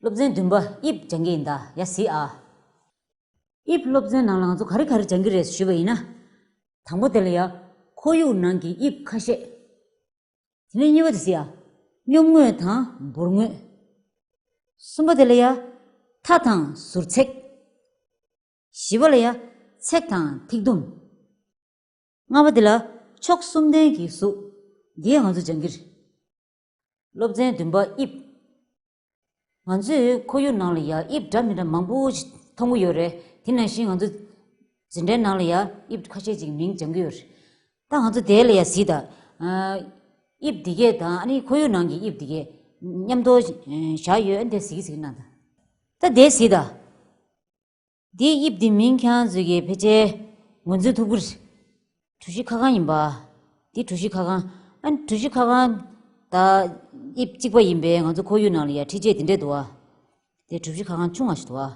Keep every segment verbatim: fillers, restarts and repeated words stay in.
སློབ་ཚན་བདུན་པ་དབྱིབས་སྦྱང་གི་ཡིན་ད། ཡ་གཟིགས་ཨ། དབྱིབས་སློབ་ཚན་ནང་ལ་ང་ཚོ་ག་རེ་ག་རེ་སྦྱང་གི་རེད་ཞུས་པ་ཡིན་ན། དང་པོ་དེ་ལ་ཡ། ཁོར་ཡུག་ནང་གི་དབྱིབས་ཁ་ཤས། དེ་ནས་གཉིས་པ་དེ་གཟིགས་ཨ། སྙོམས་ངོས་དང་འབུར་ངོས། གསུམ་པ་དེ་ལ་ཡ། མཐའ་དང་ཟུར་ཚེག་བཞི་པ་ལ་ཡ། ཚེག་དང་ཐིག་དུམ། ལྔ་པ་འདི་ལ་ཕྱོགས་གསུམ་ལྡན་གྱི་གཟུགས། འདི་ང་ཚོ་སྦྱང་གི་རེད། སློབ་ཚན་བདུན་པ་དབྱིབས། ང་ཚོས་ཁོར་ཡུག་ནང་ལ་ཡ་དབྱིབས་འདྲ་མི་འདྲ་མང་པོ་ཞིག་མཐོང་གི་ཡོད་རེད། དེ་ནང་བཞིན་ང་ཚོ་འཛིན་གྲྭའི་ནང་ལ་ཡ་དབྱིབས་ཁ་ཤས་ཅིག་མིང་སྦྱང་གི་ཡོད་རེད། ད་ང་ཚོ་དེ་ལ་ཡ་གཟིགས་དང་། ཨ། དབྱིབས་འདི་གས་དང་ཨ་ནི་ཁོར་ཡུག་ནང་གི་དབྱིབས་འདི་གས་མཉམ་དུ་བཞག་ཡོད། ཨ་ནི་དེ་གཟིགས་གཟིགས་གནང་དང་། ད་དེ་གཟིགས་དང་། འདིའི་དབྱིབས་འདི་མིང་ཁྱེད་རང་ཚོས་ཀྱིས་ཕལ་ཆེར་ངོས་འཛིན་ཐུབ་ཀྱི་རེད། གྲུ་བཞི་ཁ་གང་ཡིན་པ། འདི་གྲུ་བཞི་ཁ་གང་། ཨ་ནི་གྲུ་བཞི་ཁ་གང་། ད་དབྱིབས་གཅིག་པ་ཡིན་པས་ང་ཚོ་ཁོར་ཡུག་ནང་ལ་ཡ་འཕྲུལ་ཆས་འདི་འདྲས་འདུག་བ། དེ་གྲུ་བཞི་ཁ་གང་ཆུང་བ་ཞིག་འདུག་བ།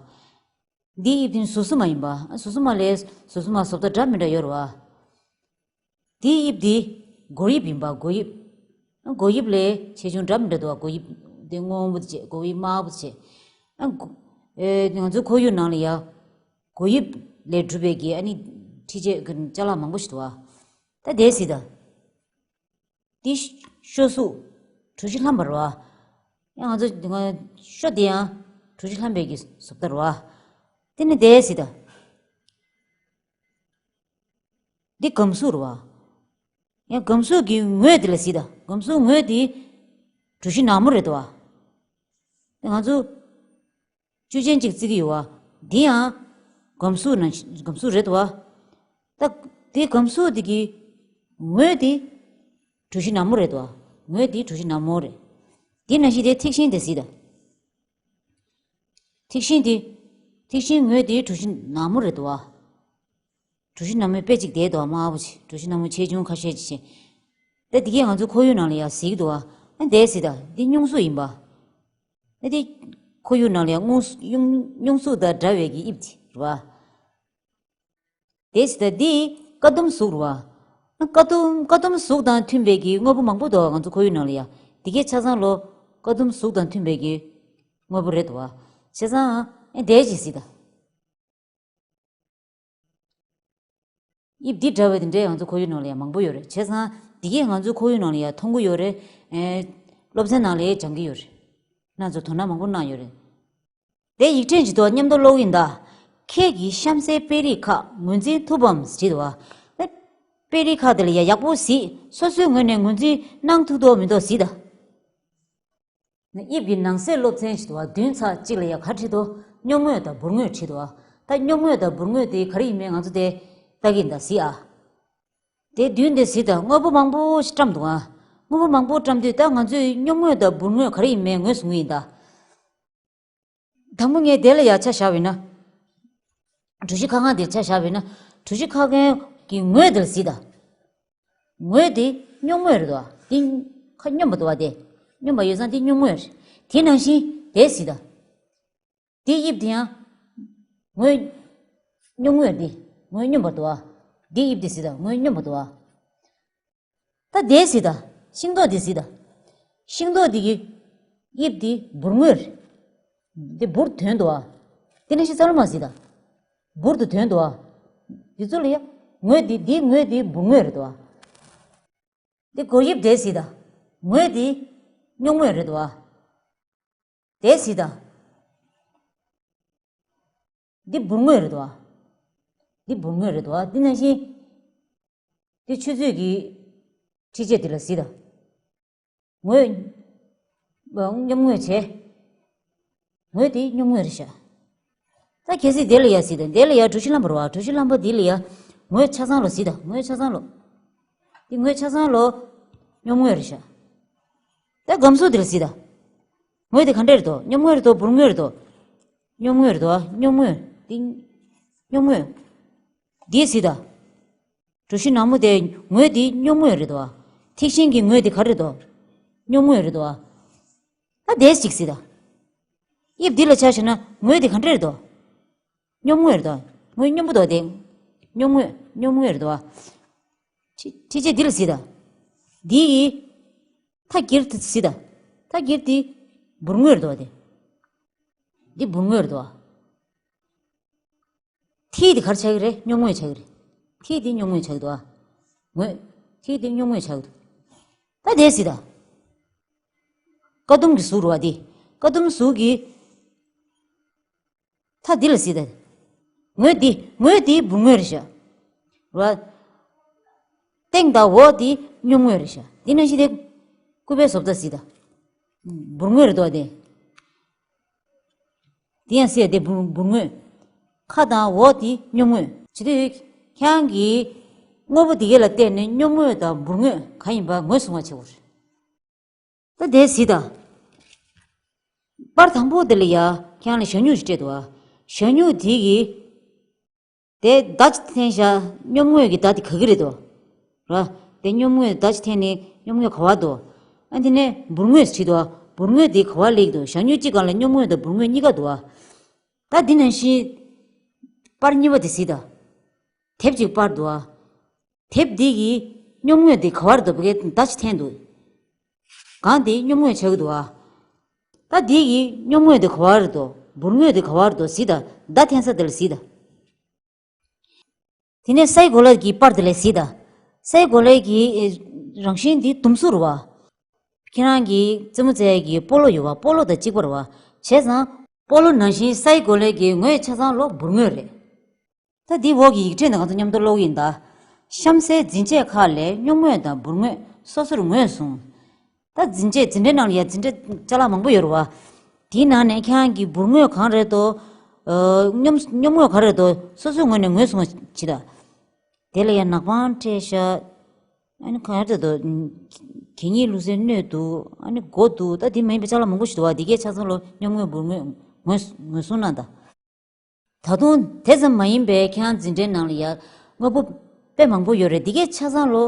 འདིའི་དབྱིབས་འདི་ཟུར་གསུམ་མ་ཡིན་པ། ཨ། ཟུར་གསུམ་མ་ལས་ཟུར་གསུམ་མ་བཟོ་ལྟ་འདྲ་མི་འདྲ་ཡོད་རེད་བ། དེའི་དབྱིབས་འདི་སྒོར་དབྱིབས་ཡིན་པ། སྒོར་དབྱིབས། སྒོར་དབྱིབས་ལས་ཆེ་ཆུང་འདྲ་མི་འདྲ་འདུག་བ། སྒོར་དབྱིབས་འདི་སྔོན་པོ་དེ་བྱས། སྒོར་དབྱིབས་དམར་པོ་དེ་བྱས། ཨ། སྒོ། ཨེ། ང་ཚོའི་ཁོར་ཡུག་ནང་ལ་ཡ། སྒོར་དབྱིབས་ལས་གྲུབ་པའི་གི་ཨ་ནི་འཕྲུལ་ཆས་ཀྱི་ཅ་ལག་མང་པོ་ཞིག་འདུག་བ། ད་དེ་གཟིགས་དང་། འདི་ཤོ་གཟུགས། གྲུ་བཞི་ལྷམ་པ་རེད་བ། ཡང་ང་ཚོ་ཤོ་འདི་ཡང་གྲུ་བཞི་ལྷམ་པའི་གི་བཟོ་ལྟ་རེད་བ། དེ་ནི་དེ་གཟིགས་དང་། འདི་སྒམ་གཟུགས་རེད་བ། ཡང་སྒམ་གཟུགས་ཀྱི་ངོས་དེ་ལ་གཟིགས་དང་། སྒམ་གཟུགས་ངོས་དེ་གྲུ་བཞི་ནག་མོ་རེད་དོ། ང་ཚོ་བཅུད་ཅན་གཅིག་བརྩི་གི་ཡོད་བ། འདི་ཡང་སྒམ་གཟུགས་ནང་། སྒམ་གཟུགས་རེད་དོ། ད་དེ་སྒམ་གཟུགས་དེ་གི་ངོས་དེ་གྲུ་བཞི་ནག་མོ་རེད་དོ། ངོས་དེ་གྲུ་བཞི་ནག་མོ་རེད། དེ་ནང་བཞིན་དེ་ཐིག་ཤིང་དེ་གཟིགས་དང་། ཐིག་ཤིང་དེ། ཐིག་ཤིང་ངོས་དེ་གྲུ་བཞི་ནག་མོ་རེད་དོ། གྲུ་བཞི་ནག་མོའི་དཔེ་གཅིག་བསྡད་འདུག་དམར་པོ་ཅིག་གྲུ་བཞི་ནག་མོ་ཆེ་ཆུང་ཁ་ཤས་ཅིག་བྱས། ད་འདི་གས་ང་ཚོ་ཁོར་ཡུག་ནང་ལ་ཡ་གཟིགས་འདུག་ཨ། ཨ། འདི་གཟིགས་དང་། འདི་སྙུང་གཟུགས་ཡིན་པ། ཨ། འདི་ཁོར་ཡུག་ནང་ལ་ཡ་སྙུང་། སྙུང་། སྙུང་གཟུགས་དང་འདྲ་བའི་གི་དབྱིབས་ཅིག་རེད་བ། དེ་གཟིགས་དང་། འདི་ཀ་དུམ་གཟུགས་རེད་བ། ཨ། ཀ་དུམ། ཀ་དུམ་གཟུགས་དང་མཐུན་པའི་གི་དངོས་པོ་མང་པོ་འདུག་ང་ཚོ་ཁོར་ཡུག་ནང་ལ་ཡ། འདི་གས་ཆ་ཚང་ལོ་ཀ་དུམ་གཟུགས་དང་མཐུན་པའི་གི་དངོས་པོ་རེད་དོ། བྱས་ཙང་། ཨ། འདི་གཟིགས་དང་། དབྱིབས་འདི་འདྲ་བའི་དེ་འདྲའི་ང་ཚོ་ཁོར་ཡུག་ནང་ལ་ཡང་མང་པོ་ཡོད་རེད། བྱས་ཙང་འདི་གས་ང་ཚོ་ཁོར་ཡུག་ནང་ལ་ཡང་མཐོང་གི་ཡོད་རེད། ཨེ། སློབ་ཚན་ནང་ལ་ཡང་སྦྱང་གི་ཡོད་རེད། ང་ཚོ་དོ་སྣང་མང་པོ་གནང་ཡོད་རེད། དེ་ཡིག་ཕྲེང་གཅིག་ཏུ་མཉམ་དུ་ཀློག་གི་ཡིན་ད། ཁྱེད་ཀྱིས་གཤམ་གསལ་དཔེ་རིས་ཁག་ངོས་འཛིན་ཐུབ་བམ་ཞེས་དྲིས་པ། དཔེ་རིས་ཁག་དེ་ལ་ཡང་ཡག་པོ་གཟིགས། སོ་སོའི་ངོས་ནས་ངོས་འཛིན་གནང་ཐུབ་འདུག་མི་འདུག་གཟིགས་དང་། དབྱིབས་ཀྱི་ནང་གསེས་སློབ་ཚན་ཞིག་འདུག་བ། མདུན་ཚེག་གཅིག་ལ་ཡ་ག་རེ་བྲིས་འདུག་སྙོམས་ངོས་དང་འབུར་ངོས་བྲིས་འདུག་བ། ད་སྙོམས་ངོས་དང་འབུར་ངོས་དེ་ག་རེ་ཡིན་མིན་ང་ཚོ་དེ་ལྟ་གི་ཡིན་ད། གཟིགས་ཨ། དེ་མདུན་དེ་གཟིགས་དང་། དངོས་པོ་མང་པོ་ཞིག་བཀྲམ་འདུག་ཨ། དངོས་པོ་མང་པོ་བཀྲམ་དུས་ད་ང་ཚོས་སྙོམས་ངོས་དང་འབུར་ངོས་ག་རེ་ཡིན་མིན་ངོས་བཟུང་གི་ཡིན་ད། དང་པོ་ངས་དེ་ལ་ཡ་ཆ་བཞག་པ་ཡིན་ན། གྲུ་བཞི་ཁ་གང་དེར་ཆ་བཞག་པ་ཡིན་ན། གྲུ་བཞི་ཁ་གང་གི་ངོས་དེར་གཟིགས་དང་། ངོས་དེ་སྙོམས་ངོས་རེད་དོ། དེ་ཁ་སྙོམས་པ་འདུག་བ། དེ་སྙོམས་པ་ཡོད་ཙང་དེ་སྙོམས་ངོས་རེད། དེ་ནང་བཞིན་དེ་གཟིགས་དང་། དེའི་དབྱིབས་དེ་ཡང་ངོས་སྙོམས་ངོས་རེད། དེ་ངོས་སྙོམས་པ་འདུག་བ། དེའི་དབྱིབས་དེ་གཟིགས་དང་། ངོས་སྙོམས་པ་འདུག་བ། ད་དེ་གཟིགས་དང་། ཤིང་ཏོག་དེ་གཟིགས་དང་། ཤིང་ཏོག་དེ་གི་དབྱིབས་དེ་འབུར་ངོས་རེད། དེ་འབུར་དོན་འདུག་བ། དེ་ནང་བཞིན་རྩ་ལ་མ་གཟིགས་དང་། འབུར་དུ་དོན་འདུག་བ། དེ་ཚོ་ལ་ཡ་ངོས་དེ། དེའི་ངོས་དེ་འབུར་ངོས་རེད་དོ། དེ་སྒོར་དབྱིབས་དེ་གཟིགས་དང་། ངོས་དེ་སྙོམས་ངོས་རེད་དོ། དེ་གཟིགས་དང་། འདི་འབུར་ངོས་རེད་དོ། འདི་འབུར་ངོས་རེད་དོ། འདི་ནང་བཞིན། འདི་ཆུ་ཚོད་ཀྱི་འཕྲུལ་ཆས་འདི་ལ་གཟིགས་དང་། ངོས་སྙོམས་ངོས་བྱས། ངོས་དེ་སྙོམས་ངོས་རེད་ཤག་ད་གལ་སྲིད་དེ་ལ་ཡ་གཟིགས་དང་། དེ་ལ་ཡ་གྲུ་བཞི་ལྷམ་པ་རེད་བ། གྲུ་བཞི་ལྷམ་པ་འདི་ལ་ཡ་ངོས་ཆ་ཚང་ལོ་གཟིགས་དང་། ངོས་ཆ་ཚང་ལོ། འདི་ངོས་ཆ་ཚང་ལོ་སྙོམས་ངོས་རེད་ཤག་ད་སྒམ་གཟུགས་འདི་ལ་གཟིགས་དང་། ངོས་དེ་ག་འདྲ་རེད་དོ། སྙོམས་ངོས་རེད་དོ། འབུར་ངོས་རེད་དོ། སྙོམས་ངོས་རེད་དོ། སྙོམས་ངོས། འདི་སྙོམས་ངོས། འདི་གཟིགས་དང་། གྲུ་བཞི་ནག་མོ་དེ་ངོས་དེ་སྙོམས་ངོས་རེད་དོ། ཐིག་ཤིང་གི་ངོས་དེ་ག་རེ་རེད་དོ། སྙོམས་ངོས་རེད་དོ། ད་དེ་གཅིག་གཟིགས་དང་། དབྱིབས་འདི་ལ་ཆ་བཞག་ན་ངོས་དེ་ག་འདྲ་རེད་དོ། སྙོམས་ངོས་རེད་དོ། ངོས་སྙོམས་པོ་དོ་དེ། སྙོམས་ངོས། སྙོམས་ངོས་རེད་དོ། ཕྱི། ཕྱི་ཕྱེད་འདི་ལ་གཟིགས་དང་། འདི་ཡི་མཐའ་འཁྱེར་དེ་གཟིགས་དང་། མཐའ་འཁྱེར་དེ་འབུར་ངོས་རེད་དོ་དེ། འདི་འབུར་དངོས་རེད་དོ། མཐིལ་འདི་ག་རེ་ཆགས་ཀྱི་རེད། སྙོམས་ངོས་ཆགས་ཀྱི་རེད། མཐིལ་འདི་སྙོམས་ངོས་ཆགས་ཀྱི་འདུག་ཨ། ངོས། མཐིལ་འདི་སྙོམས་ངོས་ཆགས་ཀྱི་འདུག་ད་དེ་སྲིད་ད། ཀ་དུམ་གྱི་གཟུགས་རེད་བ་འདི། ཀ་དུམ་གཟུགས་ཀྱི། ད་འདི་ལ་སྲིད་ད། ངོས་འདི། ངོས་འདི་འབུར་དངོས་རེད་ཤག་རེད་བ། སྟེང་དང་འོག་འདི་སྙོམས་ངོས་རེད་ཤག་འདི་ནང་བཞིན་དེ། སྐུད་པའི་བཟོ་ལྟ་སྲིད་ད། འབུར་དངོས་རེད་དོ་དེ། དེ་ཡང་སྲིད་དེ་འབུར་འབུར་དངོས། ཁ་དང་འོག་དེ་སྙོམས་དངོས། བྱེད་དུས་ཁྱེད་རང་གིས་དངོས་པོ་དེ་གས་ལ་བལྟས་ནས་སྙོམས་དངོས་དང་འབུར་དངོས་གང་ཡིན་པ་ངོས་བཟུང་བ་བྱེད་དགོས་རེད། ད་དེ་སྲིད་ད། པར་དང་པོ་དེ་ལ་ཡ་ཁྱེད་རང་ལ་ཞབས་སྨྱུག་ཞིག་སྤྲད་འདུག་ཨ། ཞབས་སྨྱུག་དེ་གིས། དེ་མདའ་ཅིག་འཐེན་བཞག་སྙོམས་ངོས་ཀྱི་མདའ་དེ་ག་གི་རེད་དོ། ར། དེ་སྙོམས་ངོས་མདའ་ཅིག་འཐེན་ནས་སྙོམས་ངོས་ག་བ་དོ། ཨ་དེ་ནས་འབུར་དངོས་བྲིས་དོ། འབུར་དངོས་དེ་ག་བ་སླེབས་དོ། ཞབས་སྨྱུག་གཅིག་སྒང་ལ་སྙོམས་ངོས་དང་འབུར་དངོས་གཉིས་ཀ་འདུག་ཨ། ད་འདི་ནང་བཞིན། པར་གཉིས་པ་དེ་གཟིགས་དང་། དེབ་ཅིག་པར་འདུག་ཨ། དེབ་འདི་གི་སྙོམས་ངོས་དེ་ག་བར་འདུག་པ་གི་མདའ་ཅིག་འཐེན་འདུག་སྒང་དེ་སྙོམས་ངོས་ཆགས་ཀྱི་འདུག་ཨ། ད་འདི་གི་སྙོམས་ངོས་དེ་ག་བར་འདུག་འབུར་ངོས་དེ་ག་བར་འདུག་གཟིགས་དང་། མདའ་འཐེན་ས་དེ་ལ་གཟིགས་དང་། དེ་ནས་སའི་གོ་ལ་གི་པར་དེ་ལ་གཟིགས་དང་། སའི་གོ་ལ་གི་ཨེ་རང་བཞིན་འདི་ཟླུམ་གཟུགས་རེད་བ། ཁྱེད་རང་གི་རྩེད་མོ་རྩེ་ཡ་གི་སྤོ་ལོ་ཡོད་བ། སྤོ་ལོ་དང་གཅིག་པ་རེད་བ། བྱས་ཙང་སྤོ་ལོ་ནང་བཞིན་སའི་གོ་ལ་གི་ངོས་ཆ་ཚང་ལོ་འབུར་ངོས་རེད། ད་འདི་འོག་གི་ཡིག་ཕྲེང་དང་ང་ཚོ་མཉམ་དུ་ཀློག་གི་ཡིན་ད། གཤམ་གསལ་འཛིན་བྱེད་ཁག་ལས་སྙོམས་ངོས་དང་འབུར་ངོས་སོ་སོར་ངོས་བཟུང་། ད་འཛིན་བྱེད་འཛིན་གྲྭའི་ནང་ལ་ཡ་འཛིན་གྲྭ་ཅ་ལག་མང་པོ་ཡོད་རེད་བ། དེའི་ནང་ནས་ཁྱེད་རང་གི་འབུར་ངོས་གང་རེད་དོ། ཨ། སྙོམས་སྙོམས་ངོས་ག་རེ་རེད་དོ། སོ་སོའི་ངོས་ནས་ངོས་བཟུང་བ་བྱེད་ད། དེ་ལ་ཡ་ནག་པང་སྤྲད་ཤག་ཨ་ནི་ག་རེ་རེད་དོ། གད་སྙིགས་བླུགས་སའི་སྣོད་འདུག་ཨ་ནི་སྒོ་འདུག་ད་དེ་མ་ཡིན་པའི་ཅ་ལག་མང་པོ་ཞིག་འདུག་བ། དེ་གས་ཆ་ཚང་ལོ་སྙོམས་ངོས་འབུར་ངོས་ངོས་ངོས་བཟུང་གནང་དང་། ད་དུང་དེ་ཙམ་མ་ཡིན་པའི་ཁྱེད་རང་འཛིན་གྲྭའི་ནང་ལ་ཡ་དངོས་པོ་དཔེ་མང་པོ་ཡོད་རེད། འདི་གས་ཆ་ཚང་ལོ།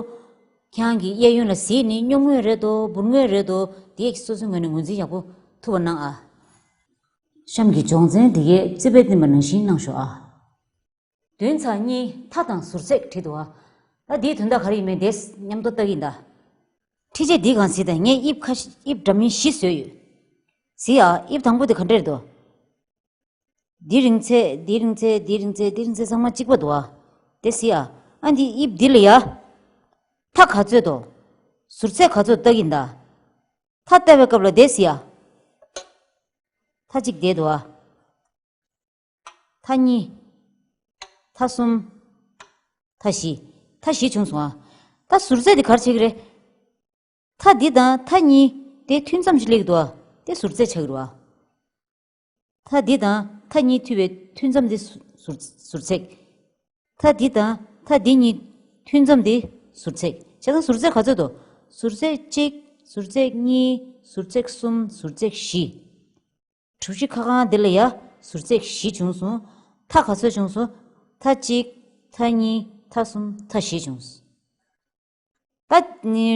ཁྱེད་རང་གི་གཡས་གཡོན་ལ་གཟིགས་ནས་སྙོམས་ངོས་རེད་དོ། འབུར་ངོས་རེད་དོ། འདི་གས་སོ་སོའི་ངོས་ནས་ངོས་འཛིན་ཡག་པོ་ཐུབ་པ་གནང་ཨ། གཤམ་གྱི་སྦྱོང་ཚན་འདི་གས་རྩིས་དཔེ་བསྟན་པ་ནང་བཞིན་གནང་ཤོག་ཨ། བདུན་ཚེག་གཉིས། མཐའ་དང་ཟུར་ཚེག་བྲིས་འདུག་ཨ། ད་འདིའི་དོན་དག་ག་རེ་ཡིན་མིན་དེ་མཉམ་དུ་ལྟ་གི་ཡིན་ད། འཕྲུལ་ཆས་འདི་གང་གཟིགས་དང་། ངས་དབྱིབས་ཁ་ཤས་དབྱིབས་འདྲ་མིན་བཞི་བཟོས་ཡོད། གཟིགས་ཨ། དབྱིབས་དང་པོ་དེ་ག་འདྲ་རེད་དོ། འདི་རིང་ཚད་འདི་རིང་ཚད་འདི་རིང་ཚད་འདི་རིང་ཚད་ཚང་མ་གཅིག་པ་འདུག་ཨ། དེ་གཟིགས་ཨ། ཨ་འདི་དབྱིབས་འདི་ལ་ཡ། མཐའ་ག་ཚོད་དོ། ཟུར་ཚད་ག་ཚོད་ལྟ་གིན་ད། མཐའ་ལྟ་བའི་སྐབས་ལ་དེ་གཟིགས་ཨ། མཐའ་གཅིག་བསྡད་འདུག་ཨ། མཐའ་གཉིས། མཐའ་གསུམ། མཐའ་བཞི། མཐའ་བཞི་བྱུང་སོང་ཨ། ད་ཟུར་ཚད་འདི་ག་རེ་ཆགས་ཀྱི་རེད། མཐའ་འདི་དང་མཐའ་གཉིས་དེ་ཐུན་མཚམས་ཤིག་སླེབས་འདུག་ཨ། དེ་ཟུར་ཚད་ཆགས་ཀྱི་རེད་བ། མཐའ་འདི་དང་མཐའ་གཉིས་མཐུད་པའི་ཐུན་མཚམས་འདི་ཟུར་ཟུར་ཚད། མཐའ་འདི་དང་མཐའ་འདི་གཉིས་ཐུན་མཚམས་འདི་ཟུར་ཚད། བྱས་ཙང་ཟུར་ཚད་ག་ཚོད་འདུག་ཟུར་ཚད་གཅིག་ཟུར་ཚད་གཉིས། ཟུར་ཚད་གསུམ། ཟུར་ཚད་བཞི། གྲུ་བཞི་ཁ་སྒང་འདི་ལ་ཡ་ཟུར་ཚད་བཞི་བྱུང་སོང་། མཐའ་ག་ཚོད་བྱུང་སོང་། མཐའ་གཅིག་མཐའ་གཉིས། མཐའ་གསུམ། མཐའ་བཞི་བྱུང་སོང་། ད་ནི་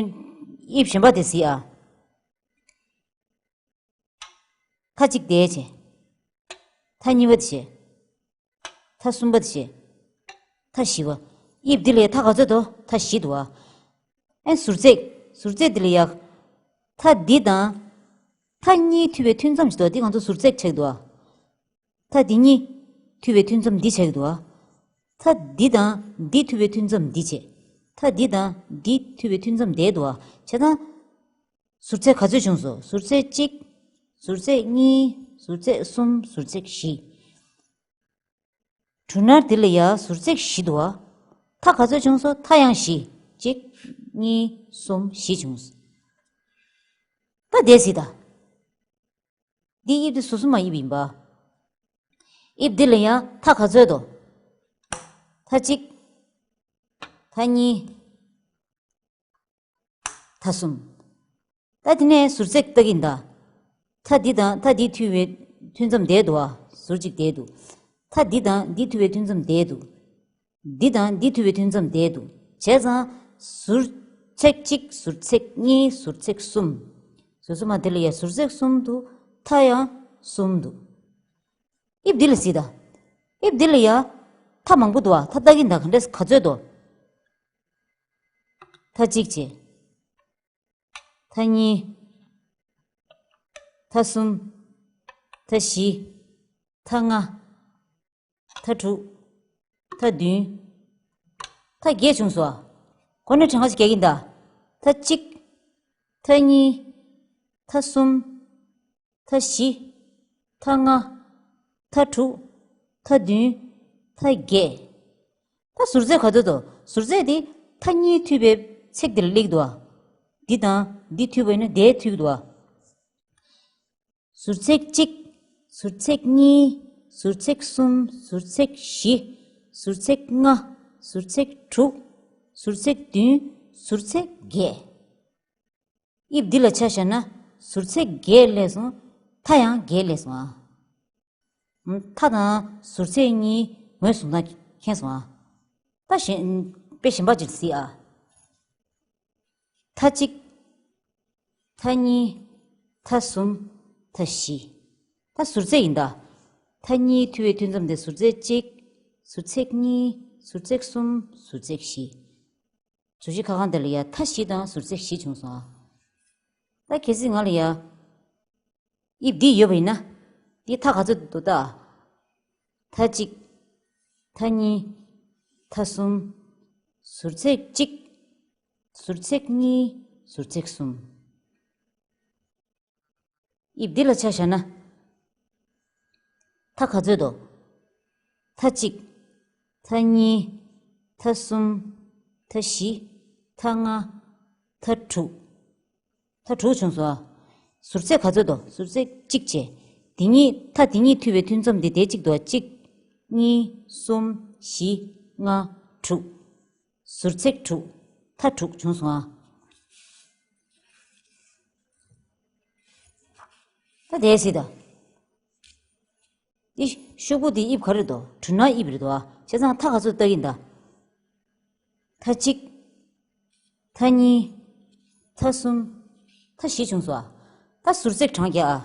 དབྱིབས་གཞན་པ་དེ་གཟིགས་ཨ། མཐའ་གཅིག་དེ་བྱས། མཐའ་གཉིས་པ་དེ་བྱས། མཐའ་གསུམ་པ་དེ་བྱས། མཐའ་བཞི་པ། དབྱིབས་འདི་ལ་ཡ་མཐའ་ག་ཚོད་འདུག་མཐའ་བཞི་འདུག་ཨ། ཨེ་ཟུར་ཚད། ཟུར་ཚད་འདི་ལ་ཡ། མཐའ་འདི་དང་། མཐའ་གཉིས་མཐུད་པའི་ཐུན་མཚམས་ཤིག་འདུག་ཨ། འདི་ང་ཚོ་ཟུར་ཚད་ཆགས་འདུག་ཨ། མཐའ་འདི་གཉིས་མཐུད་པའི་ཐུན་མཚམས་འདི་ཆགས་འདུག་ཨ། མཐའ་འདི་དང་འདི་མཐུད་པའི་ཐུན་མཚམས་འདི་བྱས། མཐའ་འདི་དང་འདི་མཐུད་པའི་ཐུན་མཚམས་འདི་འདུག་ཨ། བྱས་ཙང་། ཟུར་ཚད་ག་ཚོད་བྱུང་སོང་། ཟུར་ཚད་གཅིག་ཟུར་ཚད་གཉིས། ཟུར་ཚད་གསུམ། ཟུར་ཚད་བཞི། གྲུ་ནར་འདི་ལ་ཡ་ཟུར་ཚད་བཞི་འདུག་ཨ། མཐའ་ག་ཚོད་བྱུང་སོང་། མཐའ་ཡང་བཞི། གཅིག་གཉིས། གསུམ། བཞི་བྱུང་སོང་། ད་དེ་གཟིགས་དང་། འདི་དབྱིབས་འདི་ཟུར་གསུམ་མ་དབྱིབས་ཡིན་པ། དབྱིབས་འདི་ལ་ཡང་མཐའ་ག་ཚོད་དོ། མཐའ་གཅིག་མཐའ་གཉིས། མཐའ་གསུམ། ད་དེ་ནས་ཟུར་ཚད་ལྟ་གིན་ད། མཐའ་འདི་དང་མཐའ་འདི་མཐུད་པའི་ཐུན་མཚམས་བསྡད་འདུག་ཨ། ཟུར་གཅིག་བསྡད་འདུག་མཐའ་འདི་དང་འདི་མཐུད་པའི་ཐུན་མཚམས་བསྡད་འདུག་འདི་དང་འདི་མཐུད་པའི་ཐུན་མཚམས་བསྡད་འདུག་བྱས་ཙང་། ཟུར་ཚད་གཅིག་ཟུར་ཚད་གཉིས། ཟུར་ཚད་གསུམ། ཟུར་གསུམ་མ་དེ་ལ་ཡ་ཟུར་ཚད་གསུམ་འདུག་མཐའ་ཡང་གསུམ་འདུག་དབྱིབས་འདི་ལ་གཟིགས་དང་། དབྱིབས་འདི་ལ་ཡ། མཐའ་མང་པོ་འདུག་ཨ། མཐའ་ལྟ་གིན་ད་ག་འདྲས་ག་ཚོད་འདུག་མཐའ་གཅིག་བྱས། མཐའ་གཉིས། མཐའ་གསུམ། མཐའ་བཞི། མཐའ་ལྔ། མཐའ་དྲུག་མཐའ་བདུན། མཐའ་བརྒྱད་བྱུང་སོང་ཨ། ཁོ་ནས་གྲངས་ཀ་ཅིག་རྒྱག་གིན་གདའ། མཐའ་གཅིག་མཐའ་གཉིས། མཐའ་གསུམ། མཐའ་བཞི། མཐའ་ལྔ། མཐའ་དྲུག་མཐའ་བདུན། མཐའ་བརྒྱད། ད་ཟུར་ཚད་ག་ཚོད་དོ། ཟུར་ཚད་དེ་མཐའ་གཉིས་མཐུད་པའི་ཚེག་དེ་ལ་སླེབས་འདུག་ཨ། འདི་དང་འདི་མཐུད་པ་ཡིན་ན་དེ་མཐུད་འདུག་ཨ། ཟུར་ཚེག་གཅིག་ཟུར་ཚེག་གཉིས། ཟུར་ཚེག་གསུམ། ཟུར་ཚེག་བཞི། ཟུར་ཚེག་ལྔ། ཟུར་ཚེག་དྲུག་ཟུར་ཚེག་བདུན། ཟུར་ཚེག་བརྒྱད། དབྱིབས་འདི་ལ་ཆ་བཞག་ན་ཟུར་ཚེག་བརྒྱད་སླེབས་སོང་། མཐའ་ཡང་བརྒྱད་སླེབས་སོང་ཨ། མཐའ་དང་ཟུར་ཚེག་གཉིས་ངོས་བཟུང་སྟངས་མཁྱེན་སོང་ཨ། ད་གཞན་དཔེ་གཞན་པ་ཅིག་གཟིགས་ཨ། མཐའ་གཅིག་མཐའ་གཉིས། མཐའ་གསུམ། མཐའ་བཞི། ད་ཟུར་ཚད་ཡིན་ད། མཐའ་གཉིས་མཐུད་པའི་མཐུད་མཚམས་དེ་ཟུར་ཚད་གཅིག་ཟུར་ཚད་གཉིས། ཟུར་ཚད་གསུམ། ཟུར་ཚད་བཞི། ཟུར་བཞི་ཁ་སྒང་དེ་ལ་ཡ་མཐའ་བཞི་དང་ཟུར་ཚད་བཞི་བྱུང་སོང་ཨ། ད་གལ་སྲིད་ང་ལ་ཡ། དབྱིབས་འདི་ཡོད་པ་ཡིན་ན། འདི་མཐའ་ག་ཚོད་འདུག་ད། མཐའ་གཅིག་མཐའ་གཉིས། མཐའ་གསུམ། ཟུར་ཚད་གཅིག་ཟུར་ཚད་གཉིས། ཟུར་ཚད་གསུམ། དབྱིབས་འདི་ལ་ཆ་བཞག་ན། མཐའ་ག་ཚོད་དོ། མཐའ་གཅིག་མཐའ་གཉིས། མཐའ་གསུམ། མཐའ་བཞི། མཐའ་ལྔ། མཐའ་དྲུག་མཐའ་དྲུག་བྱུང་སོང་ཨ། ཟུར་ཚད་ག་ཚོད་དོ། ཟུར་ཚད་གཅིག་བྱས། དེ་གཉིས་མཐའ་དེ་གཉིས་མཐུད་པའི་མཐུད་མཚམས་དེ་དེ་གཅིག་འདུག་ཨ། གཅིག་གཉིས། གསུམ། བཞི། ལྔ། དྲུག་ཟུར་ཚད་དྲུག་མཐའ་དྲུག་བྱུང་སོང་ཨ། ད་དེ་སྲིད་ད། འདི་ཤོག་བུ་འདི་དབྱིབས་ག་རེ་འདུག་གྲུ་ནག་དབྱིབས་རེད་འདུག་ཨ། བྱས་ཙང་མཐའ་ག་ཚོད་བཏགས་ཀྱིན་གདའ། མཐའ་གཅིག་མཐའ་གཉིས། མཐའ་གསུམ། མཐའ་བཞི་བྱུང་སོང་ཨ། ད་ཟུར་ཚད་གྲངས་རྒྱག་ཨ།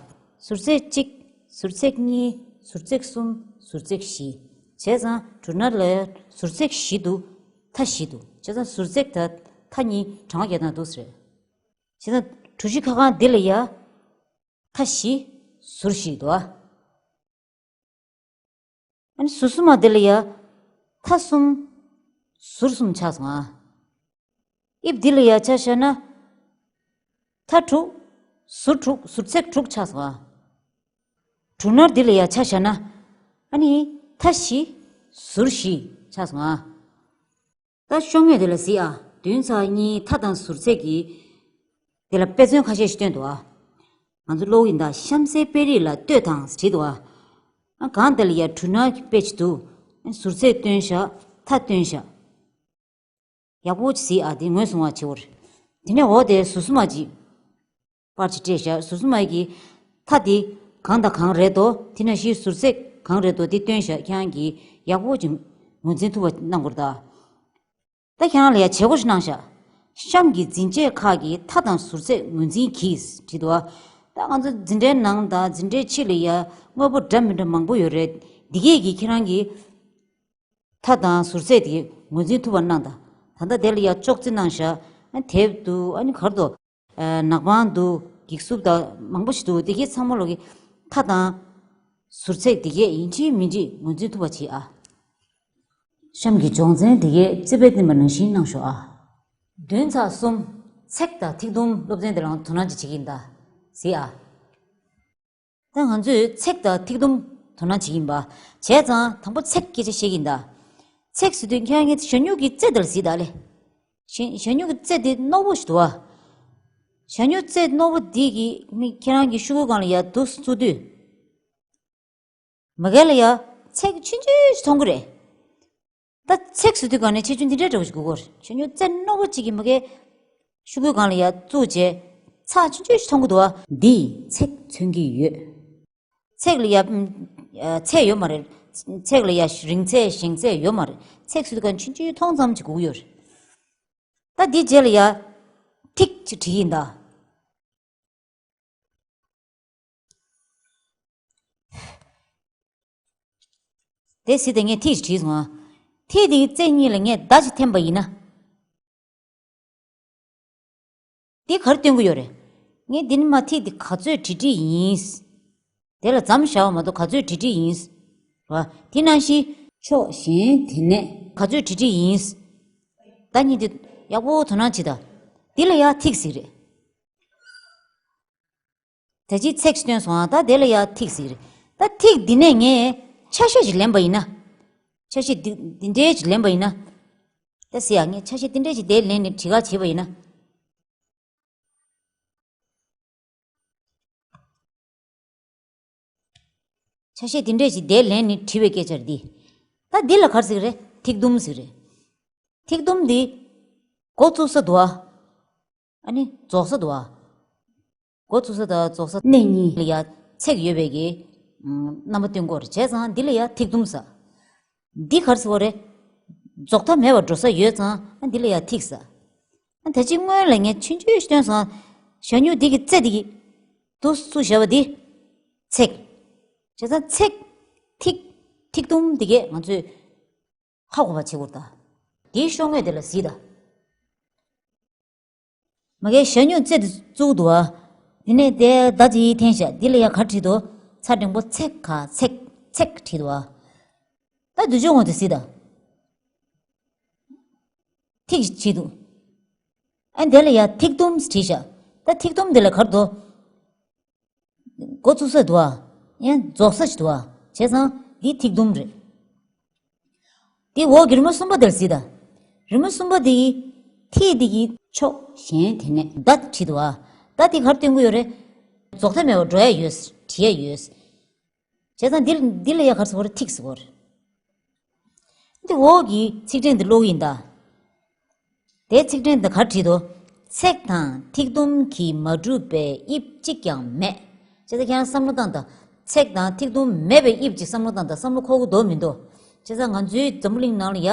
ཟུར་ཚད་གཅིག་ཟུར་ཚད་གཉིས། ཟུར་ཚད་གསུམ། ཟུར་ཚད་བཞི། བྱས་ཙང་གྲུ་ནག་ལ་ཟུར་ཚད་བཞི་འདུག་མཐའ་བཞི་འདུག་བྱས་ཙང་ཟུར་ཚད་དང་མཐའ་གཉིས་གྲངས་རྒྱག་སྟངས་འདུག་ཟེར། བྱས་ཙང་གྲུ་བཞི་ཁ་སྒང་འདི་ལ་ཡ། མཐའ་བཞི། ཟུར་བཞི་འདུག་ཨ། ཨ་ནི་ཟུར་གསུམ་མ་འདི་ལ་ཡ། མཐའ་གསུམ། ཟུར་གསུམ་ཆགས་སོང་ཨ། དབྱིབས་འདི་ལ་ཡ་ཆ་བཞག་ན། མཐའ་དྲུག་ཟུར་དྲུག་ཟུར་ཚད་དྲུག་ཆགས་སོང་ཨ། གྲུ་ནག་འདི་ལ་ཡ་ཆ་བཞག་ན། ཨ་ནི་མཐའ་བཞི། ཟུར་བཞི་ཆགས་སོང་ཨ། ད་ཤོག་ངོས་དེ་ལ་གཟིགས་ཨ། བདུན་ཚེག་གཉིས་མཐའ་དང་ཟུར་ཚད་ཀྱི། དེ་ལ་དཔེ་མཚོན་ཁ་ཤས་ཤིག་སྟོན་འདུག་ཨ། ང་ཚོ་ཀློག་གི་ཡིན་ད། གཤམ་གསལ་དཔེ་རིས་ལ་ལྟོས་དང་བྲིས་འདུག་ཨ། ཨ་གང་དེ་ལ་ཡ་གྲུ་ནག་གི་དཔེ་ཅིག་འདུག་ཟུར་ཚད་སྟོན་བཞག་མཐའ་སྟོན་བཞག་ཡག་པོ་ཅིག་གཟིགས་ཨ། དེ་ངོས་བཟུང་བ་བྱེད་འོར། དེ་ནས་འོ་དེ་ཟུར་གསུམ་མ་ཅིག་པར་ཅིག་སྤྲད་བཞག་ཟུར་གསུམ་མ་གི་མཐའ་དེ་གང་དང་གང་རེད་དོ། དེ་ནང་བཞིན་ཟུར་ཚད་གང་རེད་དོ། དེ་སྟོན་བཞག་ཁྱེད་རང་གིས་ཡག་པོ་ཅིག་ངོས་འཛིན་ཐུབ་པ་གནང་དགོས་རེད་ད། ད་ཁྱེད་རང་ལ་ཡ་བྱེད་སྒོ་ཞིག་གནང་བཞག་གཤམ་གྱི་འཛིན་ཆས་ཁག་གི་མཐའ་དང་ཟུར་ཚད་ངོས་འཛིན་གྱིས་བྲིས་འདུག་ཨ། ད་ང་ཚོ་འཛིན་གྲྭའི་ནང་དང་འཛིན་གྲྭའི་ཕྱི་ལ་ཡ་དངོས་པོ་འདྲ་མི་འདྲ་མང་པོ་ཡོད་རེད། འདི་གས་ཀྱིས་ཁྱེད་རང་གི་མཐའ་དང་ཟུར་ཚད་དེ་ངོས་འཛིན་ཐུབ་པ་གནང་དང་། ད་ལྟ་དེ་ལ་ཡ་ཅོག་ཙེ་གནང་བཞག་ཨ་དེབ་འདུག་ཨ་ནི་ག་རེ་འདུག་ཨ་ནག་པང་འདུག་འགྱིག་སུབ་དང་མང་པོ་ཞིག་འདུག་དེ་གས་ཚང་མ་ལོག་གི་མཐའ་དང་ཟུར་ཚད་དེ་གས་ཡིན་གཅིག་མིན་གཅིག་ངོས་འཛིན་ཐུབ་པ་བྱེད་ཨ། གཤམ་གྱི་སྦྱོང་ཚན་འདི་གའི་རྩིས་དཔེ་བསྟན་པ་ནང་བཞིན་གནང་ཤོག་ཨ། བདུན་ཚེག་གསུམ། ཚེག་དང་ཐིག་དུམ་སློབ་ཚན་འདི་ལའང་དོ་སྣང་ཅིག་བྱེད་ཀྱི་ཡིན་ད། གཟིགས་ཨ། ད་ང་ཚོས་ཚེག་དང་ཐིག་དུམ་དོ་སྣང་བྱེད་ཀྱི་ཡིན་པ། བྱས་ཙང་དང་པོ་ཚེག་སྐད་ཆ་བཤད་ཀྱི་ཡིན་ད། ཚེག་ཟེར་དུས་ཁྱེད་རང་གིས་གཞོན་ནུ་གི་རྩེ་དེ་ལ་གཟིགས་ད་ལེ། གཞོན་གཞོན་ནུ་གི་རྩེ་དེ་རྣོ་པོ་ཞིག་འདུག་ཨ། གཞོན་ནུ་རྩེ་རྣོ་པོ་འདི་གིས་མི་ཁྱེད་རང་གི་ཤོག་གུ་སྒང་ལ་ཡར་འདུག་སེ་བཙུགས་དུས། མ་གི་ལ་ཡ་ཚེག་ཆུང་ཆུང་ཞིག་མཐོང་གི་རེད། ད་ཚེག་ཟེར་དུས་ག་ནས་ཆེ་ཆུང་འདི་འདྲའི་འདྲ་བོ་ཞིག་དགོས་ཀྱི་རེད། ཆུང་ཆུང་རྩེ་རྣོ་པོ་གཅིག་གིས་མ་གི་ཤོག་གུའི་སྒང་ལ་ཡ་བཙུགས་བྱས་ཚེག་ཆུང་ཆུང་ཞིག་མཐོང་གི་འདུག་ཨ། འདིས་ཚེག་མཚོན་གྱི་ཡོད། ཚེག་ལ་ཡ་ཨམ། ཚད་ཡོད་མ་རེད། ཚེག་ལ་ཡ་རིང་ཚད་ཞེང་ཚད་ཡོད་མ་རེད། ཚེག་ཟེར་དུས་ག་ཆུང་ཆུང་མཐོང་ཙམ་ཞིག་དགོས་ཀྱི་ཡོད་རེད། ད་འདིའི་རྗེས་ལ་ཡ་ཐིག་ཅིག་བྲིས་ཡིན་ད། དེ་སྲིད་དེ་ངས་ཐིག་ཅིག་བྲིས་སོང་ཨ། ཐིག་དེའི་རྩེ་གཉིས་ལ་ངས་མདའ་ཅིག་འཐེན་པ་ཡིན་ན། འདི་ག་རེ་སྟོན་གྱི་ཡོད་རེད། ངས་འདི་ནས་མར་ཐིག་འདི་ག་ཚོད་བྲིས་བྲིས་ཡིན། དེ་ལ་མཚམས་བཞག་པ་མ་གཏོགས་ག་ཚོད་བྲིས་བྲིས་ཡིན། རེད་བ། དེ་ནང་བཞིན་ཕྱོགས་གཞན་དེ་ནས་ག་ཚོད་བྲི་བྲི་ཡིན། ད་གཉིས་དེ་ཡག་པོ་དོ་སྣང་བྱེད་དང་། འདི་ལ་ཡ་ཐིག་ཟེར་རེད། ད་ཅི་ཚེག་ཞིག་བཏོན་སོང་ཨ། ད་དེ་ལ་ཡ་ཐིག་ཟེར་རེད། ད་ཐིག་འདི་ནས་ངས་ཆ་ཤས་ཤིག་ལེན་པ་ཡིན་ན། ཆ་ཤས་འདི་འདི་འདྲའི་ཞིག་ལེན་པ་ཡིན་ན། ད་ཟེར་ཡ། ངས་ཆ་ཤས་འདི་འདྲའི་ཞིག་དེ་ལེན་ནས་བྲི་ག་བྱེད་པ་ཡིན་ན། ཆ་ཤས་འདི་འདྲས་ཅིག་དེ་ལན་ནི་བྲི་བའི་སྐད་ཆར་འདི། ད་འདི་ལ་ག་རེ་ཟེར་གི་རེད། ཐིག་དུམ་ཟེར་གི་རེད། ཐིག་དུམ་འདི་འགོ་བཙུགས་ས་འདུག་ཨ། ཨ་ནི་རྫོགས་ས་འདུག་ཨ། འགོ་བཙུགས་ས་དང་རྫོགས་ས་གནས་གཉིས་ལ་ཡ་ཚེག་ཡོད་པའི་གི་ཨམ་རྣམ་པ་སྟོན་གྱི་ཡོད་རེད། བྱས་ཙང་འདི་ལ་ཡ་ཐིག་དུམ་ཟེར། འདི་ག་རེ་ཟེར་བ་རེད། རྫོགས་མཐའ་མེད་པར་འགྲོ་ས་ཡོད་ཙང་ཨ་འདི་ལ་ཡ་ཐིག་ཟེར། ཨ་ད་ཅི་སྔོན་ལ་ངས་ཆུང་ཆུང་ཞིག་སྟོན་སོང་། ཞྭ་སྨྱུག་འདི་གི་རྩེ་འདི་གི་འདུག་སེ་བཞག་པ་འདི་ཚེག་བྱས་ཙང་ཚེག་ཐིག་ཐིག་དུམ་འདི་གས་ང་ཚོས་ཧ་གོ་བ་བྱེད་དགོས་ད། འདིའི་ཤོག་ངོས་དེ་ལ་གཟིགས་ད། མ་གིའི་ཞྭ་སྨྱུག་རྩེ་འདི་བཙུགས་འདུག་ཨ། འདི་ནས་དེ་ཟླ་གཅིག་འཐེན་བཞག་འདི་ལ་ཡ་ག་བྲིས་འདུག་ཚ་འགྲེང་བུ་ཚེག་ག་ཚེག་ཚེག་བྲིས་འདུག་ཨ། ད་འདི་ཕྱོགས་ངོས་དེ་གཟིགས་ད། ཐིག་ཅིག་བྲིས་འདུག་ཨ་འདི་ལ་ཡ་ཐིག་དུམ་བྲིས་བཞག་ད་ཐིག་དུམ་འདི་ལ་ག་རེ་འདུག་འགོ་བཙུགས་ས་འདུག་ཨ། ཡང་རྫོགས་ས་ཞིག་འདུག་ཨ། བྱས་ཙང་འདི་ཐིག་དུམ་རེད། དེ་འོག་གི་རི་མོ་གསུམ་པ་དེར་གཟིགས་དང་། རི་མོ་གསུམ་པ་དེ་ཡི་ཐིག་དེ་གི་ཕྱོགས་གཞན་དེ་ནས་ཟླ་བྲིས་འདུག་ཨ། ཟླ་དེ་ག་རེ་སྟོན་གྱི་ཡོད་རེད། རྫོགས་མཐའ་མེད་པར་འགྲོ་ཡ་ཡོད། བྲི་ཡ་ཡོད། བྱས་ཙང་འདི་འདི་ལ་ཡ་ག་རེ་ཟེར་བ་རེད། ཐིག་ཟེར་བ་རེད། འདི་འོག་གི་ཚིག་ཕྲེང་འདི་ཀློག་གི་ཡིན་ད། དེའི་ཚིག་ཕྲེང་འདི་ག་རེ་བྲིས་འདུག་ཚེག་དང་ཐིག་དུམ་གྱིས་མ་གྲུབ་པའི་དབྱིབས་གཅིག་ཀྱང་མེད། བྱས་ཙང་ཁྱེད་རང་བསམ་བློ་བཏང་དང་། ཚེག་དང་ཐིག་དུམ་མེད་པའི་དབྱིབས་ཅིག་བསམ་བློ་བཏང་དང་། བསམ་བློ་འཁོར་གྱི་འདུག་མི་འདུག་བྱས་ཙང་ང་ཚོའི་འཛམ་བུ་གླིང་ནང་ལ་ཡ།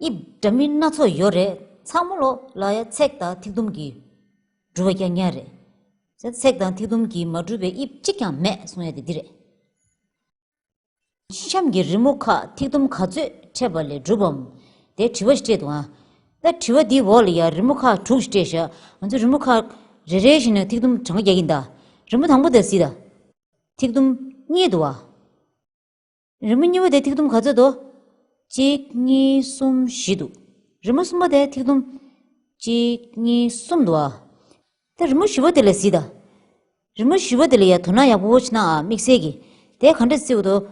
དབྱིབས་འདྲ་མིན་སྣ་ཚོགས་ཡོད་རེད། ཚང་མ་ལོ་ལ་ཡ་ཚེག་དང་ཐིག་དུམ་གྱིས་གྲུབ་པ་རྐྱང་རྐྱང་རེད། ཚེག་དང་ཐིག་དུམ་གྱིས་མ་གྲུབ་པའི་དབྱིབས་གཅིག་ཀྱང་མེད་གསུང་ཡ་དེ་འདི་རེད། གཤམ་གྱི་རི་མོ་ཁག་ཐིག་དུམ་ག་ཚོད་འཕྲད་པ་ལས་གྲུབ་བམ། དེ་དྲི་བ་ཞིག་སྤྲད་འདུག་ཨ། ད་དྲི་བ་འདིའི་འོག་ལ་ཡ་རི་མོ་ཁག་དྲུག་ཞིག་སྤྲད་ཤག་ང་ཚོ་རི་མོ་ཁག་རེ་རེ་བཞིན་ནས་ཐིག་དུམ་གྲངས་ཀ་རྒྱག་གི་ཡིན་ད། རི་མོ་དང་པོ་དེ་གཟིགས་ད། ཐིག་དུམ་གཉིས་འདུག་ཨ། རི་མོ་གཉིས་པ་དེ་ཐིག་དུམ་ག་ཚོད་འདུག་གཅིག་གཉིས་གསུམ་བཞི་འདུག་རི་མོ་གསུམ་པ་དེ་ཐིག་དུམ་གཅིག་གཉིས་གསུམ་འདུག་ཨ། ད་རི་མོ་བཞི་པ་དེ་ལ་གཟིགས་དང་། རི་མོ་བཞི་པ་དེ་ལ་ཡ་དོ་སྣང་ཡག་པོ་བྱས་ན་ཨ། དམིགས་བསལ་གྱི། དེ་ག་འདྲ་བརྩི་བ་འདུག་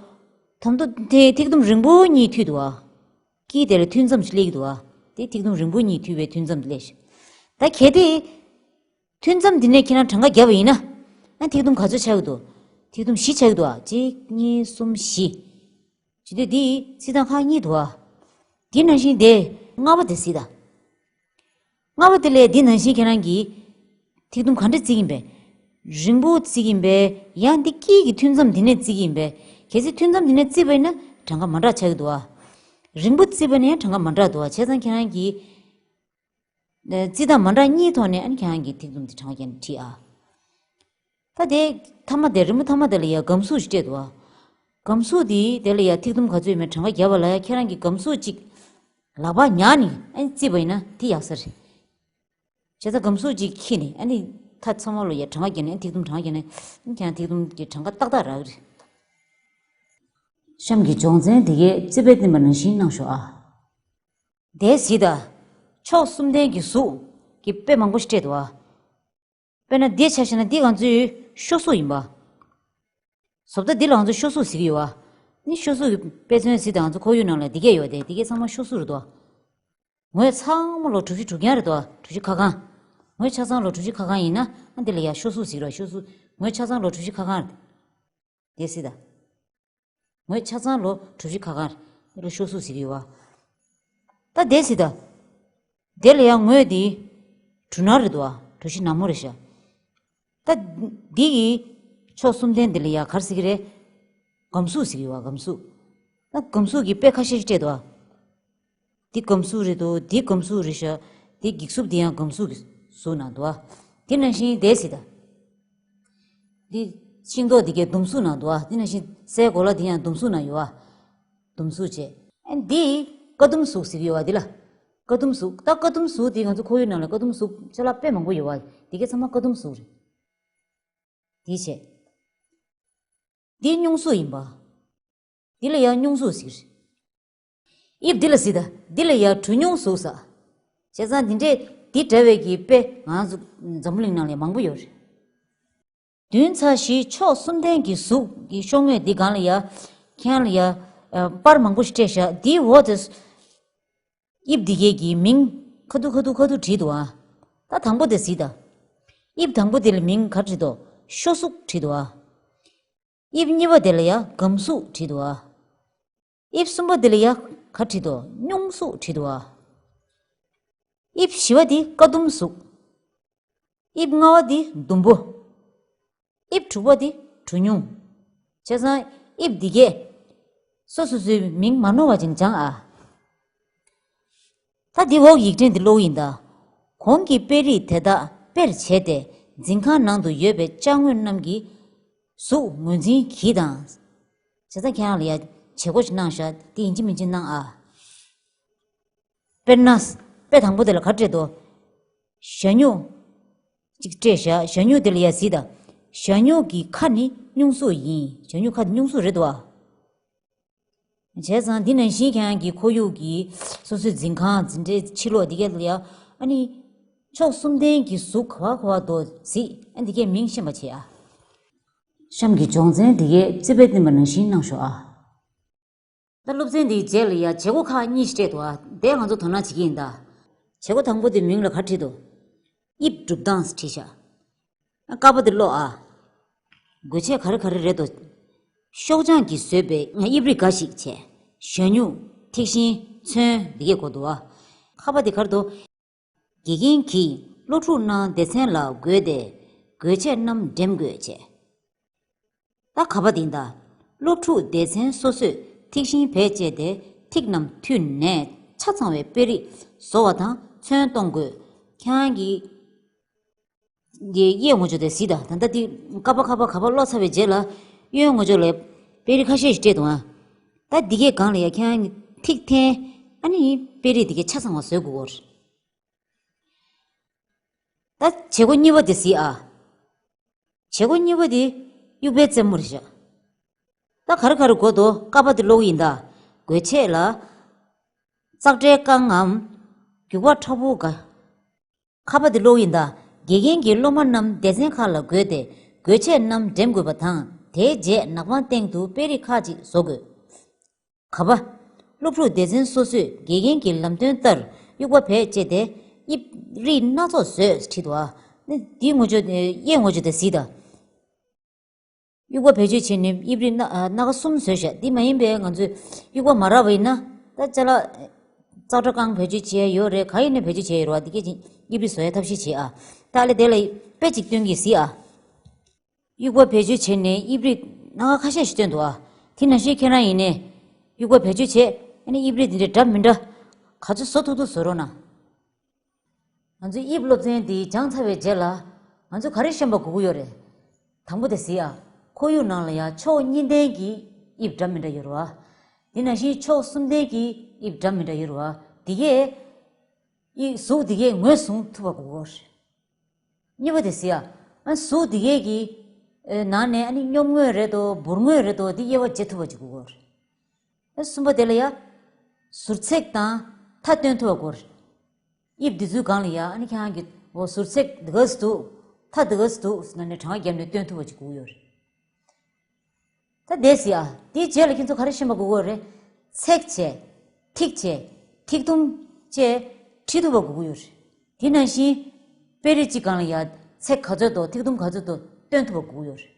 དང་པོ་དེ་ཐིག་དུམ་རིང་པོ་གཉིས་མཐུད་འདུག་ཨ། དཀྱིལ་དེ་ལ་མཐུད་མཚམས་ཤིག་སླེབས་ཀྱི་འདུག་ཨ། དེ་ཐིག་དུམ་རིང་པོ་གཉིས་མཐུད་པའི་མཐུད་མཚམས་སླེབས་ཤག་ད་གལ་ཏེ། མཐུད་མཚམས་འདི་ནས་ཁྱེད་རང་གྲངས་ཀ་བརྒྱབ་པ་ཡིན་ན། ཨ་ཐིག་དུམ་ག་ཚོད་ཆགས་ཀྱི་འདུག་ཐིག་དུམ་བཞི་ཆགས་ཀྱི་འདུག་ཨ། གཅིག་གཉིས་གསུམ་བཞི། བྱེད་དུས་འདི་རྩི་སྟངས་ཁག་གཉིས་འདུག་ཨ། འདི་ནང་བཞིན་དེ་ལྔ་པ་དེ་གཟིགས་དང་། ལྔ་པ་དེ་ལས་འདི་ནང་བཞིན་ཁྱེད་རང་གིས་ཐིག་དུམ་ག་འདྲ་བརྩི་གི་ཡིན་པས། རིང་པོ་བརྩི་གི་ཡིན་པས། ཡང་འདི་དཀྱིལ་གྱི་མཐུད་མཚམས་འདི་ནས་བརྩི་གི་ཡིན་པས། གལ་སྲིད་མཐུད་མཚམས་འདི་ནས་བརྩིས་པ་ཡིན་ན་གྲངས་ཀ་མ་འདྲ་ཆགས་ཀྱི་འདུག་ཨ། རིང་པོ་བརྩིས་པ་ཡིན་ན་ཡང་གྲངས་ཀ་མ་འདྲ་འདུག་ཨ། བྱས་ཙང་ཁྱེད་རང་གིས། རྩི་སྟངས་མ་འདྲ་གཉིས་ཐོག་ནས་ཨ་ནི་ཁྱེད་རང་གིས་ཐིག་དུམ་དེ་གྲངས་ཀ་བརྒྱབ་ནས་བྲིས་ཨ། ད་དེ་མཐའ་མ་དེ་རི་མོ་མཐའ་མ་དེ་ལ་ཡ་སྒམ་གཟུགས་ཤིག་སྤྲད་འདུག་ཨ། སྒམ་གཟུགས་དེ་དེ་ལ་ཡ་ཐིག་དུམ་ག་ཚོད་ཡོད་མེད་གྲངས་ཀ་བརྒྱབ་པ་ལ་ཡ་ཁྱེད་རང་གིས་སྒམ་གཟུགས་གཅིག་ལག་པར་ཉར་ནས་ཨ་ནི་བརྩིས་པ་ཡིན་ན་དེ་ཡག་ས་རེད། བྱས་ཙང་སྒམ་གཟུགས་གཅིག་འཁྱེར་ནས་ཨ་ནི་མཐའ་ཚང་མ་ལ་ཡ་གྲངས་ཀ་བརྒྱབ་ནས་ཨ་ནི་ཐིག་དུམ་གྲངས་ཀ་བརྒྱབ་ནས་ཨ་ནི་ཁྱེད་རང་ཐིག་དུམ་གྱི་གྲངས་ཀ་ཏག་ཏག་རག་གི་རེད། གཤམ་གྱི་སྦྱོང་ཚན་དེ་གའི་རྩིས་དཔེ་བསྟན་པ་ནང་བཞིན་གནང་ཤོག་ཨ། དེ་གཟིགས་དང་། ཕྱོགས་གསུམ་ལྡན་གྱི་གཟུགས་ཀྱི་དཔེ་མང་པོ་ཞིག་སྤྲད་འདུག་ཨ། དཔེར་ན་འདི་ཆ་བཞག་ན་འདི་ང་ཚོའི་ཤོག་གཟུགས་ཡིན་པ། བཟོ་ལྟ་འདི་ལ་ང་ཚོ་ཤོག་གཟུགས་ཟེར་གྱི་ཡོད་པ། ནི་ཤོག་གཟུགས་ཀྱི་དཔེ་མཚོན་གཟིགས་དང་། ང་ཚོ་ཁོར་ཡུག་ནང་ལ་འདི་གས་ཡོད་དེ། འདི་གས་ཚང་མ་ཤོག་གཟུགས་རེད་དོ། ངོས་ཚང་མ་ལོ་གྲུ་བཞི་གྲུ་རྐྱང་རེད་དོ། གྲུ་བཞི་ཁ་གང་། ངོས་ཆ་ཚང་ལོ་གྲུ་བཞི་ཁ་གང་ཡིན་ན་ཨ་འདི་ལ་ཡ་ཤོག་གཟུགས་ཟེར་གྱི་རེད། ཤོག་གཟུགས་ངོས་ཆ་ཚང་ལོ་གྲུ་བཞི་ཁ་གང་རེད། དེ་གཟིགས་དང་། ངོས་ཆ་ཚང་ལོ་གྲུ་བཞི་ཁ་གང་རེད། ཤོག་གཟུགས་ཟེར་གྱི་ཡོད་པ། ད་དེ་གཟིགས་དང་། དེ་ལ་ཡང་ངོས་འདི་གྲུ་ནག་རེད་དོ། གྲུ་བཞི་ནག་མོ་རེད་ཤག་ད་འདི་ཡི་ཕྱོགས་གསུམ་ལྡན་འདི་ལ་ཡང་ག་རེ་ཟེར་གྱི་རེད། སྒམ་གཟུགས་ཟེར་གྱི་ཡོད་པ། སྒམ་གཟུགས། ད་སྒམ་གཟུགས་ཀྱི་དཔེ་ཁ་ཤས་ཤིག་སྤྲད་འདུག་ཨ། འདི་སྒམ་གཟུགས་རེད་དོ། འདི་སྒམ་གཟུགས་རེད་ཤག་འདི་འགྱིག་སྲུབས་འདི་ཡང་སྒམ་གཟུགས་ཀྱི་གཟུགས་ནང་འདུག་ཨ། དེ་ནང་བཞིན་དེ་གཟིགས་དང་། འདི་ཤིང་ཏོག་འདི་གའི་ཟླུམ་གཟུགས་ནང་འདུག་ཨ། དེ་ནང་བཞིན་སའི་གོ་ལ་འདི་ཡང་ཟླུམ་གཟུགས་ནང་ཡོད་ཨ། ཟླུམ་གཟུགས་བྱས། ཨ་འདི་ཀ་ཟླུམ་གཟུགས་ཟེར་གྱི་ཡོད་ཨ། འདི་ལ་ཀ་ཟླུམ་གཟུགས། ད་ཀ་ཟླུམ་གཟུགས་འདི་ང་ཚོ་ཁོར་ཡུག་ནང་ལ་ཀ་ཟླུམ་གཟུགས་ཅ་ལག་དཔེ་མང་པོ་ཡོད་ཨ། འདི་གའི་ཚང་མ་ཀ་ཟླུམ་གཟུགས་རེད། འདི་བྱས། འདི་སྨྱུག་གཟུགས་ཡིན་པ། འདི་ལ་ཡང་སྙུང་གཟུགས་ཟེར། དབྱིབས་འདི་ལ་གཟིགས་དང་། འདི་ལ་ཡང་གྲུ་སྙུང་གཟུགས་ཟེར། བྱས་ཙང་འདི་འདྲའི་འདི་འདྲ་བའི་གི་དཔེ་ང་ཚོ་འཛམ་བུ་གླིང་ནང་ལ་མང་པོ་ཡོད་རེད། བདུན་ཚེག་བཞི་ཕྱོགས་གསུམ་ལྡན་གྱི་གཟུགས་ཀྱི་ཤོག་ངོས་འདི་སྒང་ལ་ཡ། ཁྱེད་རང་ལ་ཡ། ཨ། པར་མང་པོ་ཞིག་སྤྲད་བཞག་འདིའི་འོག་ཏུ། དབྱིབས་འདི་གས་ཀྱི་མིང་ཁ་ཐུག་ཁ་ཐུག་ཁ་ཐུག་བྲིས་འདུག་ཨ། ད་དང་པོ་དེ་གཟིགས་དང་། དབྱིབས་དང་པོ་དེ་ལ་མིང་ག་བྲིས་འདུག་ཤོ་གཟུགས་བྲིས་འདུག་ཨ། དབྱིབས་གཉིས་པ་དེ་ལ་ཡ་སྒམ་གཟུགས་བྲིས་འདུག་ཨ། དབྱིབས་གསུམ་པ་དེ་ལ་ཡ་ག་བྲིས་འདུག་སྙུང་གཟུགས་བྲིས་འདུག་ཨ། དབྱིབས་བཞི་པ་དེ་ཀ་ཟླུམ་གཟུགས། དབྱིབས་ལྔ་པ་དེ་ཟླུམ་པོ། དབྱིབས་དྲུག་པ་དེ་གྲུ་སྙུང་། བྱས་ཙང་དབྱིབས་འདི་གས། སོ་སོ་སོའི་མིང་མ་ནོར་བ་ཅིག་སྦྱང་ཨ། ད་འདི་འོག་ཡིག་ཕྲེང་འདི་ཀློག་གི་ཡིན་ད། གོང་གི་དཔེ་རིས་དེ་དག་དཔེར་བྱས་ཏེ་འཛིན་ཁང་ནང་དུ་ཡོད་པའི་ཅ་དངོས་རྣམས་ཀྱི་གཟུགས་ངོས་འཛིན་གྱིས་དང་། བྱས་ཙང་ཁྱེད་རང་ལ་ཡ་བྱེད་སྒོ་ཞིག་གནང་ཤག་འདི་ཡིན་གཅིག་མིན་གཅིག་གནང་ཨ། དཔེར་ན། དཔེ་དང་པོ་དེ་ལ་ག་རེ་སྤྲད་འདུག་ཞ་སྨྱུག་ཅིག་སྤྲད་བཞག་ཞ་སྨྱུག་དེ་ལ་ཡ་གཟིགས་དང་། ཞ་སྨྱུག་གི་ཁ་ནི་སྙུང་གཟུགས་ཡིན། ཞ་སྨྱུག་ཁ་དེ་སྙུང་གཟུགས་རེད་འདུག་ཨ། བྱས་ཙང་འདི་ནང་བཞིན་ཁྱེད་རང་གི་ཁོར་ཡུག་གི་སོ་སོའི་འཛིན་ཁང་འཛིན་གྲྭའི་ཕྱི་ལོགས་འདི་གས་ལ་ཡ། ཨ་ནི། ཕྱོགས་གསུམ་ལྡན་གྱི་གཟུགས་ག་བ་ག་བ་འདུག་གཟིགས། ཨ། འདི་གས་མིང་ཤེས་པ་བྱེད་ཨ། གཤམ་གྱི་སྦྱོང་ཚན་འདི་གས་རྩིས་དཔེ་བསྟན་པ་ནང་བཞིན་གནང་ཤོག་ཨ། ད་སློབ་ཚན་འདིའི་རྗེས་ལ་ཡ་བྱེད་སྒོ་ཁག་གཉིས་ཤིག་སྤྲད་འདུག་ཨ། དེ་ང་ཚོ་དོ་སྣང་བྱེད་ཀྱི་ཡིན་ད། བྱེད་སྒོ་དང་པོ་དེ་མིང་ལ་ག་བྲིས་འདུག་དབྱིབས་སྒྲུབ་སྟངས་བྲིས་ཤག་ཀ་པ་དེ་ཀློག་ཨ། དགོས་ཆས་ག་རེ་ག་རེ་རེད་དོ། ཤོག་བྱང་གིས་བཟོས་པའི་དབྱིབས་རིགས་འགའ་ཞིག་བྱས། ཞ་སྨྱུག་ཐིག་ཤིང་ཚོན་འདི་གས་དགོས་འདུག་ཨ། ཁ་པ་དེ་ག་རེ་འདུག་དགེ་རྒན་གྱིས་སློབ་ཕྲུག་རྣམས་སྡེ་ཚན་ལ་བགོས་ཏེ་དགོས་ཆས་རྣམས་འགྲེམས་དགོས་བྱས། ད་ཁ་པ་དེ་ཡིན་ད། སློབ་ཕྲུག་སྡེ་ཚན་སོ་སོས་ཐིག་ཤིང་བེད་སྤྱད་དེ་ཐིག་རྣམས་མཐུད་ནས་ཆ་ཚང་བའི་དཔེ་རིས་བཟོ་བ་དང་ཚོན་གཏོང་དགོས། ཁྱེད་རང་གིས་གི་གཡས་ངོས་ཕྱོགས་དེ་གཟིགས་དང་། ད་ལྟ་འདི་ཀ་པ་ཁ་པ་ག་པ་ཀློག་ཚར་བའི་རྗེས་ལ་གཡོན་ངོས་ཕྱོགས་ལ་དཔེ་རིས་ཁ་ཤས་ཤིག་སྤྲད་འདུག་ཨ། ད་འདི་གའི་སྒང་ལ་ཡ་ཁྱེད་རང་གིས་ཐིག་འཐེན། ཨ་ནི་དཔེ་རིས་འདི་གའི་ཆ་ཚང་བ་བཟོ་དགོས་ཀྱི་རེད། ད་བྱེད་སྒོ་གཉིས་པ་དེ་གཟིགས་ཨ། བྱེད་སྒོ་གཉིས་པ་དེ་དབྱུག་པའི་རྩེ་མོ་རེད་ཤག་ད་ག་རེ་ག་རེ་དགོས་འདུག་ཀ་པ་དེ་ཀློག་གི་ཡིན་ད། དགོས་ཆས་ལ། ཙག་སྒྲའི་རྐང་ངམ། རྒྱུག་པ་མཁྲེགས་པོ་འགའ། ཁ་པ་དེ་ཀློག་གི་ཡིན་ད། དགེ་རྒན་གྱིས་སློབ་མ་རྣམས་སྡེ་ཚན་ཁག་ལ་བགོས་ཏེ་དགོས་ཆས་རྣམས་འགྲེམས་དགོས་པ་དང་། དེའི་རྗེས་ནག་པང་སྟེང་དུ་དཔེ་རིས་ཁག་ཅིག་བཟོ་དགོས། ག་པ། སློབ་ཕྲུག་སྡེ་ཚན་སོ་སོས་དགེ་རྒན་གྱི་ལམ་སྟོན་ལྟར་དབྱུག་པ་བེད་སྤྱད་དེ་དབྱིབས་རིགས་སྣ་ཚོགས་བཟོས་བྲིས་འདུག་ཨ། ནི་འདིའི་ངོས་ཕྱོགས་གཡས་ངོས་ཕྱོགས་དེ་གཟིགས་དང་། དབྱུག་པ་བེད་སྤྱོད་བྱས་ནས་དབྱིབས་རིགས་སྣ་སྣ་ཁ་གསུམ་བཟོས་བཞག་འདི་མ་ཡིན་པའི་ང་ཚོས་དབྱུག་པ་མ་རག་པ་ཡིན་ན། ད་ཅ་ལག་ཙག་སྒྲ་རྐང་བེད་སྤྱོད་བྱས་ཡོད་རེད། ག་ཡིན་ནས་བེད་སྤྱོད་བྱས་ཡོད་རེད་བ། འདི་སྐད་ཅིག་དབྱིབས་རིགས་བཟོ་ཡའི་ཐབས་ཤེས་བྱེད་ཨ། ད་ལས་དེ་ལ་དཔེ་ཅིག་སྟོན་གྱིས་གཟིགས་ཨ། དབྱུག་པ་བེད་སྤྱོད་བྱས་ནས་དབྱིབས་རིགས་སྣ་ཁ་ཁ་ཤས་ཤིག་སྟོན་འདུག་ཨ། དེ་ནང་བཞིན་ཁྱེད་རང་ཡིན་ནས་དབྱུག་པ་བེད་སྤྱོད་བྱས། ཨ་ནི་དབྱིབས་རིགས་འདི་འདྲའི་འདྲ་མི་འདྲ་ག་ཚོད་བཟོ་ཐུབ་ཐུབ་བཟོ་རོགས་གནང་། ང་ཚོའི་དབྱིབས་སློབ་ཚན་འདི་སྦྱངས་ཚར་བའི་རྗེས་ལ་ང་ཚོས་ག་རེ་ཤེས་པ་དགོས་ཀྱི་ཡོད་རེད། དང་པོ་དེ་གཟིགས་ཨ། ཁོར་ཡུག་ནང་ལ་ཡང་ཕྱོགས་གཉིས་ལྡན་གྱི་དབྱིབས་འདྲ་མི་འདྲ་ཡོད་རེད་བ། དེ་ནང་བཞིན་ཕྱོགས་གསུམ་ལྡན་གྱི་དབྱིབས་འདྲ་མི་འདྲ་ཡོད་རེད་བ། འདི་གས་དབྱིབས་གཟུགས་འདི་གས་ངོས་བཟུང་ཐུབ་པ་དགོས་ཀྱི་ཡོད་རེད། གཉིས་པ་དེ་གཟིགས་ཨ། ཨ། གཟུགས་འདི་གས་ཀྱི་ཨེ་ནང་ནས་ཨ་ནི་སྙོམས་ངོས་རེད་དོ་འབུར་ངོས་རེད་དོ་འདི་དབྱེ་བ་འབྱེད་ཐུབ་པ་ཅིག་དགོས་ཀྱི་ཡོད་རེད། ཨ། གསུམ་པ་དེ་ལ་ཡ། ཟུར་ཚེག་དང་མཐའ་སྟོན་ཐུབ་པ་དགོས་རེད། དབྱིབས་འདི་ཚོའི་སྒང་ལ་ཡ་ཨ་ནི་ཁྱེད་རང་གིས་འོ་ཟུར་ཚེག་འདི་ག་ཙམ་འདུག་མཐའ་འདི་ག་ཙམ་འདུག་ཟེར་ནས་གྲངས་ཀ་བརྒྱབ་ནས་སྟོན་ཐུབ་པ་ཅིག་དགོས་ཀྱི་ཡོད་རེད། ད་དེ་གཟིགས་ཨ། དེའི་རྗེས་ལ་ཁྱེད་ཚོ་ག་རེ་ཤེས་པ་དགོས་ཀྱི་ཡོད་རེད། ཚེག་བྱས། ཐིག་བྱས། ཐིག་དུམ་བཅས་བྲིས་ཐུབ་པ་དགོས་ཀྱི་ཡོད་རེད། དེ་ནང་བཞིན་དཔེ་རིས་གཅིག་སྒང་ལ་ཡ་ཚེག་ག་ཚོད་འདུག་ཐིག་དུམ་ག་ཚོད་འདུག་སྟོན་ཐུབ་པ་དགོས་ཀྱི་ཡོད་རེད།